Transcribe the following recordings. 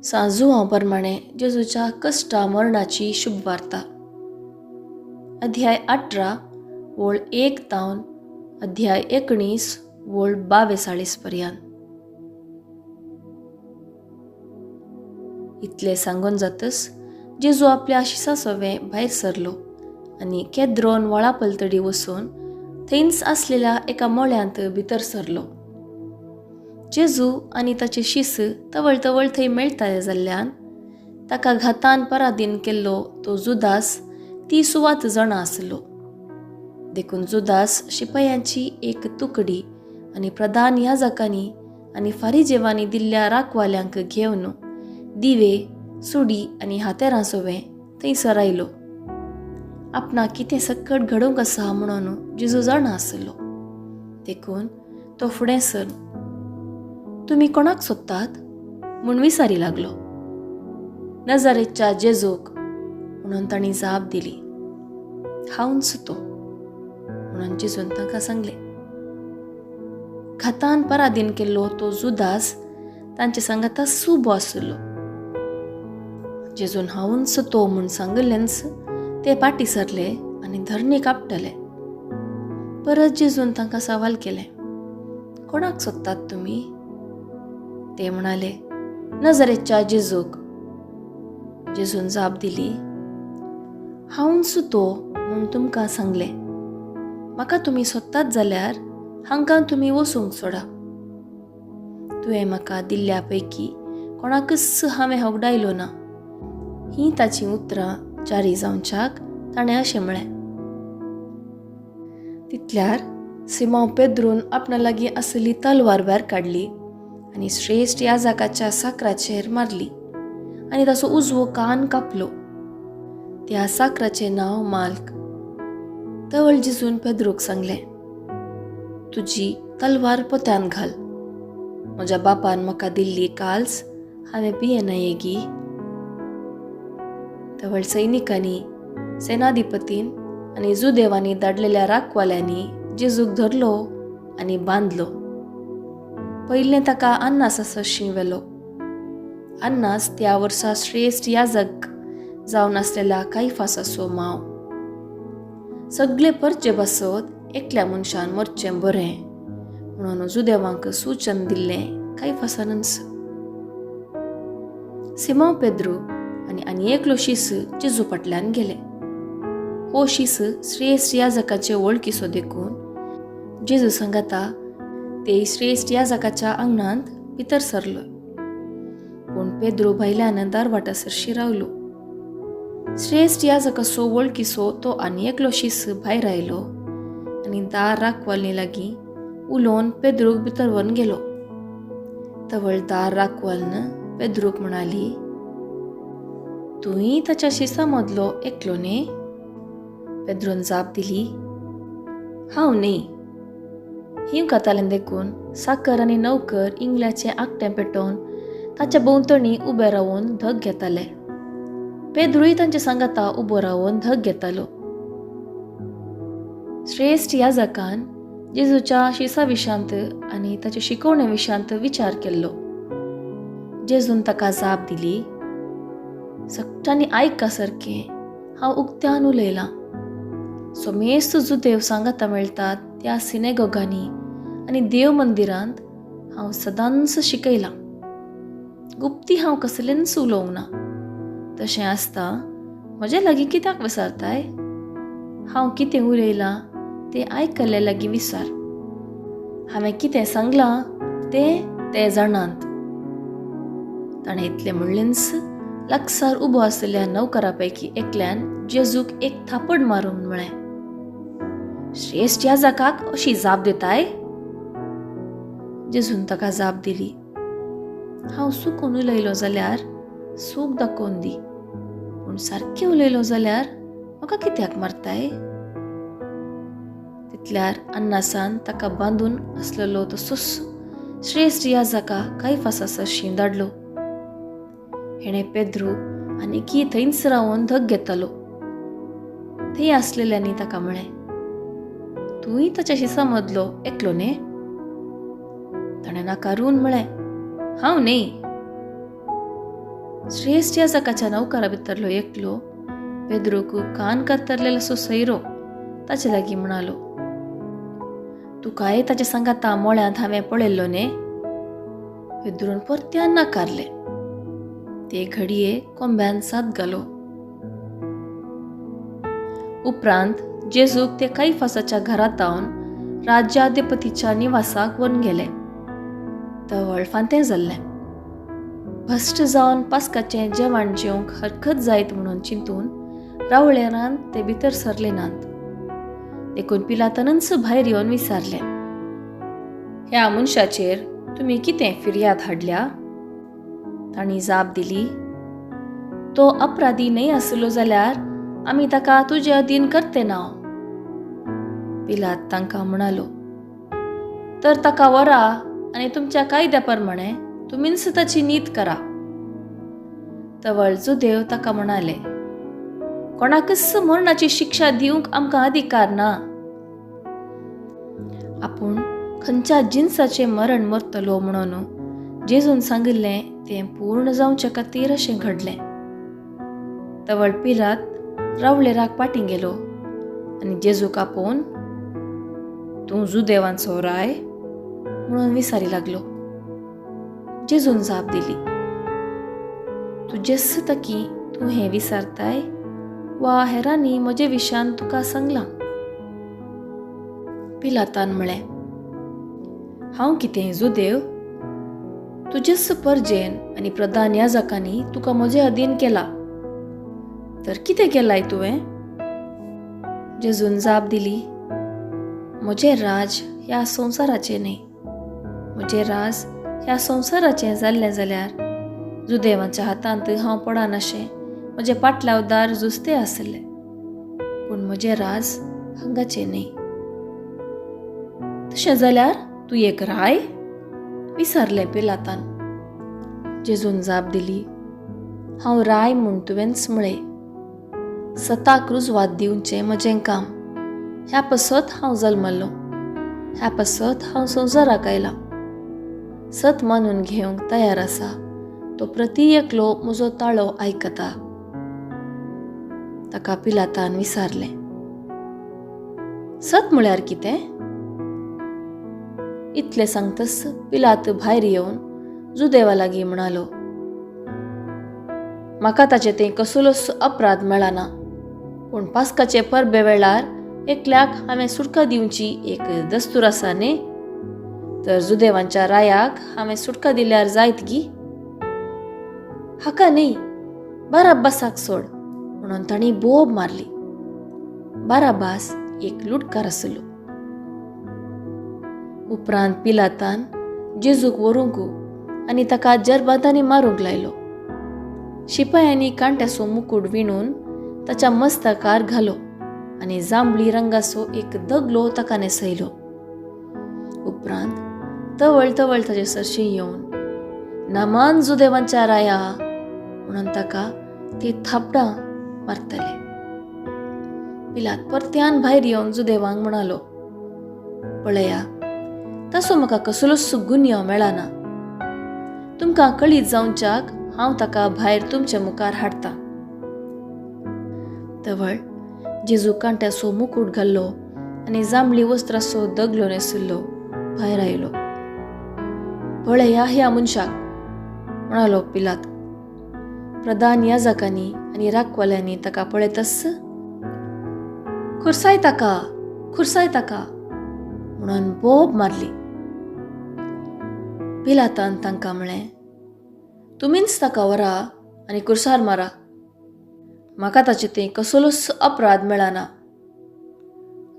सां जुआंव प्रमाणें जेजूच्या कश्टा मरणाची शुभवार्ता. अध्याय 18 वळ 1 तावन अध्याय 19 वळ 42 पर्यंत. इतले सांगून जातच जेजू आपल्या शिसा सोवें भायर सरलो आनी केद्रोन व्हाळा पलतडी वचून थंयच आसलेल्या एका मळ्यांत भितर सरलो. जेजू आनी ताचे शिस तवळ तवळ थंय मेळटाले जाल्ल्यान ताका घातान परादीन केल्लो तो जुदास ती सुवात जाणा आसलो. देखून जुदास शिपायांची एक तुकडी आनी प्रधान याजकांनी आनी फारिजेवांनी दिल्ल्या राखवाल्यांक घेवन दिवे, सुडी आनी हातेरां सोवें थंयसर आयलो. आपणाक कितें सकट घडोवंक आसा म्हणून जेजू जाणा आसलो, देखून तो फुडें सर तुमी कोणाक सोदतात म्हूण विचारी लागलो. नजारेच्या जेजूक म्हणून तांणी जाप दिली. हांवच तो म्हणून जेजून तांकां सांगलें. घातान परादीन केल्लो तो जुदास तांचे सांगाता सुबो आसलो. जेजून हांवच तो म्हूण सांगिल्लेंच ते पाटी सरले आनी धरणी कापटले. परत जेजून तांकां सवाल केलें, कोणाक सोदतात तुमी? ते म्हणाले, नजरेच्या जेजूक. जेजून जाप दिली, हांवच तो म्हूण तुमकां सांगलें. म्हाका तुमी सोदतात जाल्यार हांकां तुमी वचूंक सोडा. तुवें म्हाका दिल्ल्या पैकी कोणाकच हांवें होगडायलो ना. हीं ताचीं उतरां जारी जावच्याक ताणें अशें म्हळें. तितल्यार सिमांव पेद्रून आपणा लागीं आसली तलवार भायर काडली आनी श्रेश्ठ याजकाच्या साकराचेर मारली आनी ताचो उजवो कान कापलो. त्या साकराचें नांव माल्क. तवळ जेजून पेद्रूक सांगलें, तुजी तलवार पोत्यान घाल. म्हज्या बापान म्हाका दिल्ली काल्स हांवें पियेना येगी? तवळ सैनिकांनी, सेनाधिपतीन आनी जुदेवांनी धाडलेल्या राखवाल्यांनी जेजूक धरलो आनी बांदलो. पयलें ताका अन्नासा सरशीं व्हेलो. अन्नास त्या वर्सा श्रेश्ठ याजक जावन आसलेल्या कायफासाचो माव. सगळे परचे बसत एकल्या मनशान मरचें बरें म्हणून जुदेवांक सूचन दिल्लें कायफासानच. सिमांव पेद्रू आनी आनी एकलो शीस जेजू फाटल्यान गेले. हो शीस श्रेश्ठ याजकाचे वळखीचो देखून जेजू सांगाता ते श्रेश्ठ याजकाच्या आंगणांत भितर सरलो. पूण पेद्रू भायल्यान दारवाटा सरशी रावलो. श्रेश्ठ याजकाचो वळखीचो तो आनी एकलो शीस भायर आयलो आनी दार राखवाली लागीं उलोवन पेद्रूक भितर व्हरून गेलो. तवळ दार राखवालन पेद्रूक म्हणाली, तूंय ताच्या शिसा मदलो एकलो न्ही? पेद्रून जाप दिली, हांव न्ही. हीं कातालें देखून साकर आनी नौकर इंगल्याचें आकटें पेटोवन ताच्या भोंवतणी उबे रावन धग घेताले. पेद्रूय तांचे सांगाता उबो रावन धग घेतालो. श्रेश्ठ याजकान जेजूच्या शिसा विशांत आनी ताचे शिकवणे विशांत विचार केल्लो. जेजून ताका जाप दिली, सगळ्यांनी आयका सारकें हांव उक्त्यान उलयलां. सोमेस्त जुदेव सांगाता मेळटात त्या सिनेगोगांनी आनी देव मंदिरांत हांव सदांच शिकयलां. गुप्ती हांव कसलेंच उलोवंक ना. तशें आसता म्हजे लागीं कित्याक विचारताय? हांव कितें उलयलां तें आयकल्ल्या लागीं विचार. हांवें कितें सांगलां तें ते जाणात. ताणें इतलें म्हणलेंच लागसार उबो आशिल्ल्या नौकरा पैकी एकल्यान जेजूक एक थापड मारून म्हळें, श्रेश्ठ याजकाक अशी जाप दिताय? जेजून ताका जाप दिली, हांव चुकून उलयलो जाल्यार चूक दाखोवन दी, पूण सारकें उलयलो जाल्यार म्हाका कित्याक मारताय? तितल्यार अन्नासान ताका बांदून आसलेलो तसोच श्रेश्ठ याजका कायफासा सरशीं धाडलो. हेणें पेद्रू आनी की थंयच रावन धग घेतालो. थंय आसलेल्यांनी ताका म्हळें, तूंय ताच्या शिसा मदलो एकलो न्ही? ताणें नाकारून म्हळें, हांव न्ही. श्रेश्ठ याजकाच्या नौकरा भितरलो एकलो पेद्रूक कान कातरलेलो सैरो ताचे लागीं म्हणालो, तुकाय ताच्या सांगाता मोळ्यांत हांवें पळयल्लो न्ही? पेद्रून परत्यान नाकारलें. ते घडये कोंब्यान साद घालो. उपरांत जेजूक ते कायफासाच्या घरांत राज्याधिपतीच्या निवासाक व्हरून गेले. तवळ फांतें जाल्लें. भश्ट जावन पास्काचें जेवण जेवंक हरकत जायत म्हणून चिंतून रावळेरान ते भितर सरले नात. देखून पिलातानच भायर येवन विचारलें, ह्या मनशाचेर तुमी कितें फिर्याद हाडल्या? तांणी जाप दिली, तो अपराधी न्हय आसलो जाल्यार आमी ताका तुजे अधीन करते ना. पिलात तांकां म्हणालो, तर ताका व्हरा आनी तुमच्या कायद्या प्रमाणे तुमीच ताची नीत करा. तवळ जुदेव ताका म्हणाले, कोणाकच मरणाची शिक्षा दिवंक आमकां अधिकार ना. आपूण खंयच्या जिन्साचें मरण मरतलो म्हणून जेजून सांगिल्लें तें पूर्ण जावचे खातीर अशें घडलें. तवळ पिलात रावळेराक पाटीं गेलो आनी जेजूक आपोवन तूं जुदेवांचो राय म्हणून विचारी लागलो. जेजून जाप दिली, तुजेच तकी तूं हें विचारताय वा हेरांनी म्हजे विशयान तुका सांगलां? पिलातान म्हळें, हांव कितें जुदेव? तुजेच परजेन आनी प्रधान याजकांनी तुका म्हजे अधीन केला, तर कितें केलाय तुवें? जेजून जाप दिली, म्हजें राज ह्या संवसाराचें न्हय. म्हजें राज ह्या संवसाराचें जाल्लें जाल्यार जुदेवांच्या हातांत हांव पडनाशें म्हजें पाटलावदार जुस्ते आसले, पूण म्हजें राज हांगाचें न्हय. तशें जाल्यार तूं एक राय? विचारलें पिलातान. जेजून जाप दिली, हांव राय म्हूण तुवेंच म्हळें. सताक रुजवात दिवचें म्हजें काम. ह्या पसत हांव जल्मल्लो, ह्या पसत हांव संवसाराक आयलां. सत मानून घेवंक तयार आसा तो प्रती एकलो म्हजो ताळो आयकता. ताका पिलातान विचारलें, सत म्हळ्यार कितें? इतलें सांगतच पिलात भायर येवन जुदेवा लागीं म्हणालो, म्हाका ताचे थंय कसलोच अपराध मेळना, पूण पास्काचे परबे वेळार एकल्याक हांवें सुटका दिवची एक दस्तूर आसा न्ही? तर जुदेवांच्या रायाक हांवें सुटका दिल्यार जायत गी? हाका न्ही, बाराबासाक सोड म्हणून तांणी बोब मारली. बाराबास एक लुटकार आसलो. उपरांत पिलातान जेजूक व्हरूंक आनी ताका जरबादांनी मारूंक लायलो. शिपायांनी कांट्याचो मुकूट विणून ताच्या मस्तकार घालो आनी जांबळी रंगाचो एक दगलो ताका न्हेसयलो. उपरांत तवळ तवळ ताचे सरशीं येवन नामान जुदेवांच्या राया म्हणून ताका ते थापडां मारतले. पिलात परत्यान भायर येवन जुदेवांक म्हणालो, पळया, तसो म्हाका कसलोच गुन्यांव मेळना. तुमकां कळीत जावच्याक हांव ताका भायर तुमच्या मुखार हाडटा. तवळ जेजू कांट्याचो मुकूट घाल्लो आनी जांबळी वस्त्राचो दगलो न्हेसिल्लो भायर आयलो. पळया ह्या मनशाक, म्हणालो पिलात. प्रधान याजकांनी आनी राखवाल्यांनी ताका पळयतच खुरसाय ताका, खुरसाय ताका म्हणून बोब मारली. पिलातान तांकां म्हळें, तुमीच ताका व्हरा आनी कुर्सार मारा. म्हाका ताचे थंय कसलोच अपराध मेळना.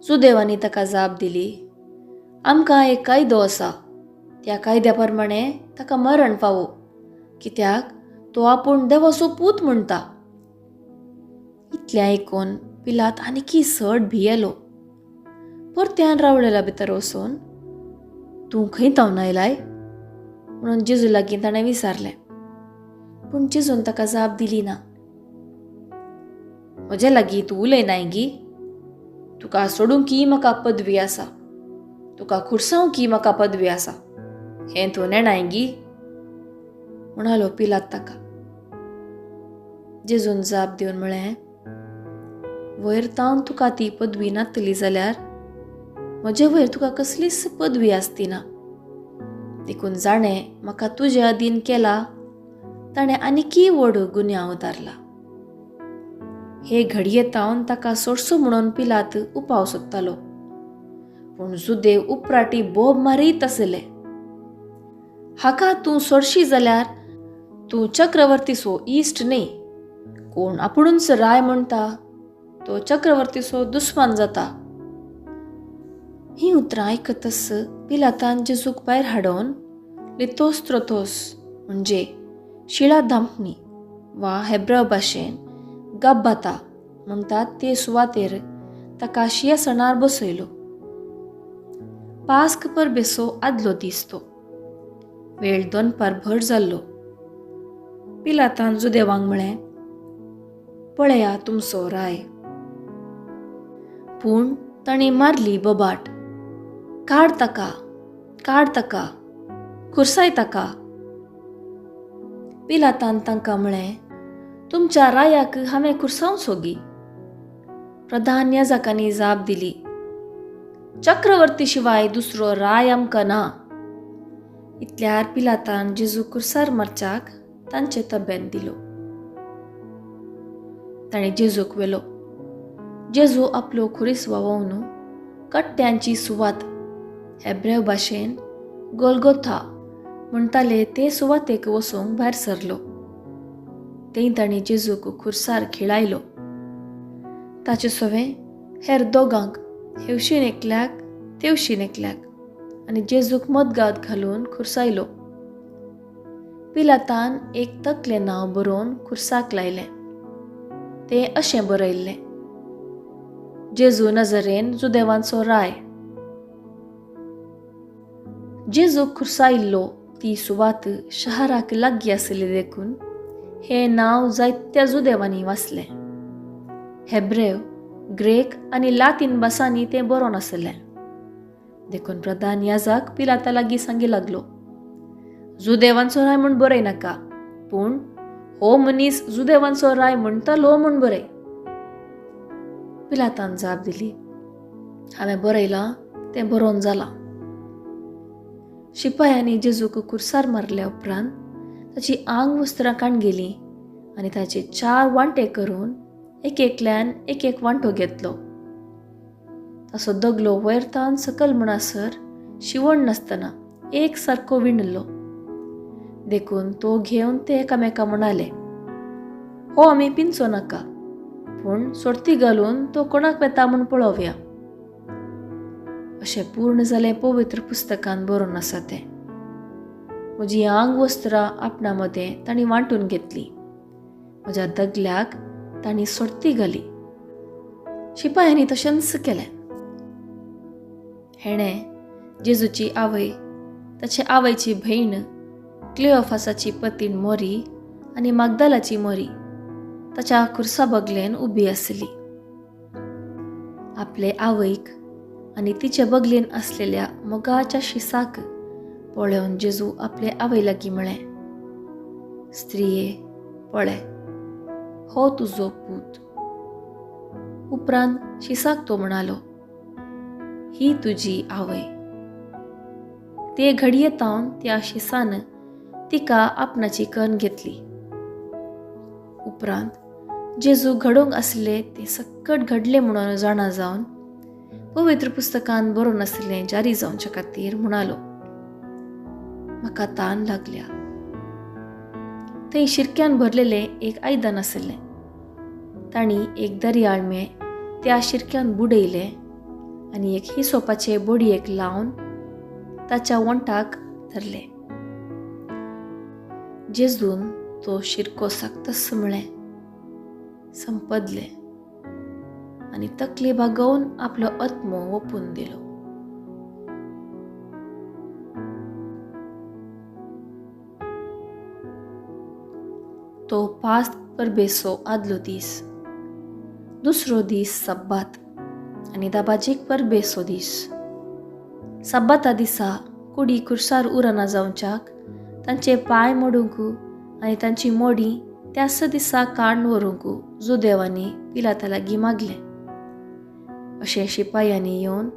सुदेवांनी ताका जाप दिली, आमकां एक कायदो आसा, त्या कायद्या प्रमाणे ताका मरण फावो, कित्याक तो आपूण देवाचो पूत म्हणटा. इतलें आयकून पिलात आनीकी चड भियेलो. परत्यान रावळेला भितर वचून तूं खंय तावन आयलाय म्हणून जेजू लागीं ताणें विचारलें. पूण जेजून ताका जाप दिली ना. म्हजे लागीं तूं उलयनाय गी? तुका सोडूंक की म्हाका पदवी आसा, तुका खुर्सावंक की म्हाका पदवी आसा, हें तूं नेणाय गी? म्हणालो पिलात ताका. जेजून जाप दिवन म्हळें, वयर तावन तुका ती पदवी नातली जाल्यार म्हजे वयर तुका कसलीच पदवी आसती ना. देखून जाणें म्हाका तुजे अधीन केला ताणें आनीकय व्हड गुन्यांव उदारला. हे घडये तावन ताका सोडसो म्हणून पिलात उपाव सोदतालो, पूण जुदेव उपराटी बोब मारीत आसले, हाका तूं सोडशी जाल्यार तूं चक्रवर्तीसो इश्ट न्हय. कोण आपुणूच राय म्हणटा तो चक्रवर्तीसो दुस्मान जाता. ही उतरां आयकतच पिलातान जेजूक भायर हाडून लितोस्त्रोतोस म्हणजे शिळा धांपणी वा हेब्राव भाशेन गब्बाता म्हणटात ते सुवातेर ताका शिंयासनार बसयलो. पास्क परबेचो आदलो दीस तो. वेळ दनपार भर जाल्लो. पिलातान जुदेवांक म्हळें, पळया तुमचो राय. पूण तांणी मारली बोबाट, काड ताका, काड ताका, खुर्साय ताका. पिलातान तांकां म्हळें, तुमच्या रायाक हांवें खुर्सावचो गी? प्रधान याजकांनी जाप दिली, चक्रवर्ती शिवाय दुसरो राय आमकां ना. इतल्यार पिलातान जेजू खुर्सार मारच्याक तांचे तब्यांत दिलो. ताणें जेजूक व्हेलो. जेजू आपलो खुरीस व्हांवोवन कट्ट्यांची सुवात, हेब्रेव भाशेन गोलगोथा म्हणटाले ते सुवातेक वचूंक भायर सरलो. थंय ताणें जेजूक खुर्सार खिळायलो. ताचे सवें हेर दोगांक, हेवशीन एकल्याक तेवशीन एकल्याक, आनी जेजूक मदगात घालून खुर्सायलो. पिलातान एक तकलें नांव बरोवन खुर्साक लायलें. तें अशें बरयल्लें, जेजू नजरेन जुदेवांचो राय. जेजू खुर्सायल्लो ती सुवात शहराक लागीं आसली देखून हें नांव जायत्या जुदेवांनी वाचलें. हेब्रेव, ग्रेक आनी लातीन भासांनी तें बरोवन आसलें. देखून प्रधान याजक पिलाता लागीं सांगी लागलो, जुदेवांचो राय म्हूण बरय नाका, पूण हो मनीस जुदेवांचो राय म्हणटालो म्हूण बरय. पिलातान जाप दिली, हांवें बरयलां तें बरोवन जालां. शिपायांनी जेजूक खुर्सार मारल्या उपरांत ताची आंग वस्त्रां काण गेलीं आनी ताचे 4 वांटे करून एक एकल्यान एक एक वांटो घेतलो. ताचो दगलो वयर तावन सकल म्हणसर शिवण नासतना एक सारको विणलो. देखून तो घेवन ते एकामेका म्हणाले, हो आमी पिंचो नाका, पूण सोडती घालून तो कोणाक वेता म्हूण पळोवया. अशें पूर्ण जालें पवित्र पुस्तकान बरोवन आसा तें. म्हजी आंग वस्त्रां आपणा मदें तांणी वांटून घेतली, म्हज्या दगल्याक तांणी सोडती घाली. शिपायांनी तशेंच केलें. हेणें जेजूची आवय, ताचे आवयची भयण, क्लिओफासाची पतीण मोरी आनी मागदालाची मोरी ताच्या खुर्सा बगलेन उबी आसली. आपले आवयक आनी तिचे बगलेन आसलेल्या मोगाच्या शिसाक पळोवन जेजू आपले आवय लागीं म्हळें, स्त्रिये पळय, हो तुजो पूत. उपरांत शिसाक तो म्हणालो, ही तुजी आवय. ते घडये तावन त्या शिसान तिका आपणाची कन्न घेतली. उपरांत जेजू घडोवंक आसले ते सक्कट घडले म्हणून जाणा जावन पवित्र पुस्तकान बरोवन आसलें जारी जावच्या खातीर म्हणालो, म्हाका तान लागल्या. थंय शिरक्यान भरलेलें एक आयदन आसलें. तांणी एक दर्याळमे त्या शिरक्यान बुडयलें आनी एक हिसोपाचे बोडयेक लावन ताच्या वंठाक धरलें. जेजून तो शिरको साकतस म्हळें, संपदलें, आनी तकली बागोवन आपलो आत्मो ओपून दिलो. तो पास परबेचो आदलो दीस, दुसरो दीस सब्बात आनी दाबाजीक परबेचो दीस. सब्बाता दिसा कुडी खुर्सार उरना जावच्याक तांचे पांय मोडूंक आनी तांची मोडी त्याच दिसा काण व्हरूंक जुदेवांनी पिलाता लागीं मागलें. अशें शिपायांनी येवन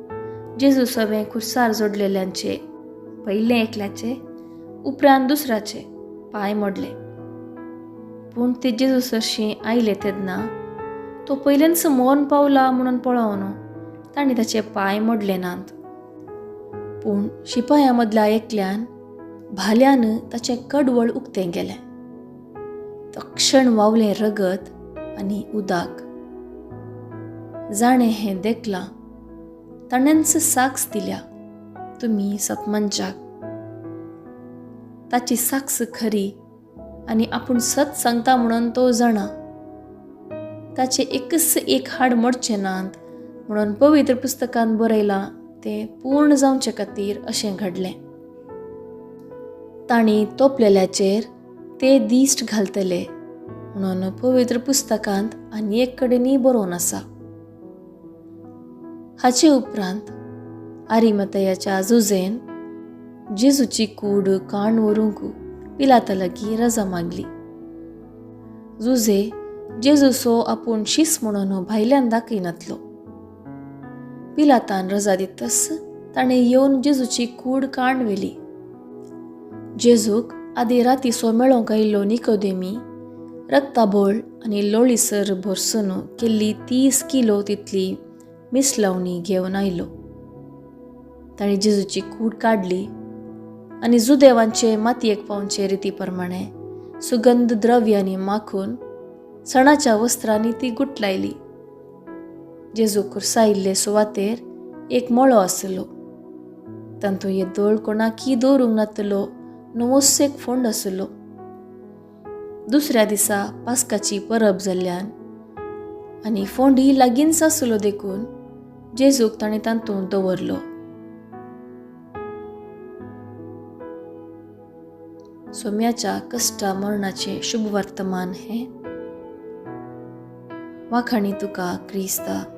जेजू सवें खुर्सार जोडलेल्यांचे पयलें एकल्याचे उपरांत दुसऱ्याचे पांय मोडले. पूण ते जेजू सरशीं आयले तेन्ना तो पयल्यानच मरण पावला म्हणून पळोवन तांणी ताचे पांय मोडले नात. पूण शिपायां मदल्या एकल्यान भाल्यान ताचें कडवळ उक्तें केलें. तक्षण वावलें रगत आनी उदक. जाणें हें देखलां ताणेंच साक्ष दिल्या, तुमी सतमनच्याक. ताची साक्ष खरी आनी आपूण सत सांगता म्हणून तो जाणा. ताचें एकच एक हाड मोडचें नात म्हणून पवित्र पुस्तकांत बरयलां तें पूर्ण जावचे खातीर अशें घडलें. तांणी तोपलेल्याचेर ते दिश्ट घालतले म्हणून पवित्र पुस्तकांत आनी एक कडेनय बरोवन आसा. हाचे उपरांत आरिमतयाच्या जुजेन जेजूची कूड काण व्हरूंक पिलाता लागीं रजा मागली. जुजे जेजूचो आपूण शीस म्हणून भायल्यान दाखयनातलो. पिलातान रजा दितस ताणें येवन जेजूची कूड काण व्हेली. जेजूक आदी रातीचो मेळोंक आयिल्लो निकोदेमी रक्ताबोळ आनी लोळीसर भरसून केल्ली 30 किलो तितली मिसलावणी घेवन आयलो. ताणें जेजूची कूड काडली आनी जुदेवांचे मातयेक पावचे रिती प्रमाणे सुगंध द्रव्यांनी माखून सणाच्या वस्त्रांनी ती गुटलायली. जेजू खुर्सायिल्ले सुवातेर एक मळो आसलो. तातूंत येदोळ कोणाकी दवरूंक नातलो नवोच एक फोंड आसलो. दुसऱ्या दिसा पास्काची परब जाल्ल्यान आनी फोंडी लागींच आसलो देखून जेजूक ताणें तातूंत दवरलो. सोम्याच्या कश्टा मरणाचें शुभ वर्तमान हें. वाखाणी तुका क्रिस्ता.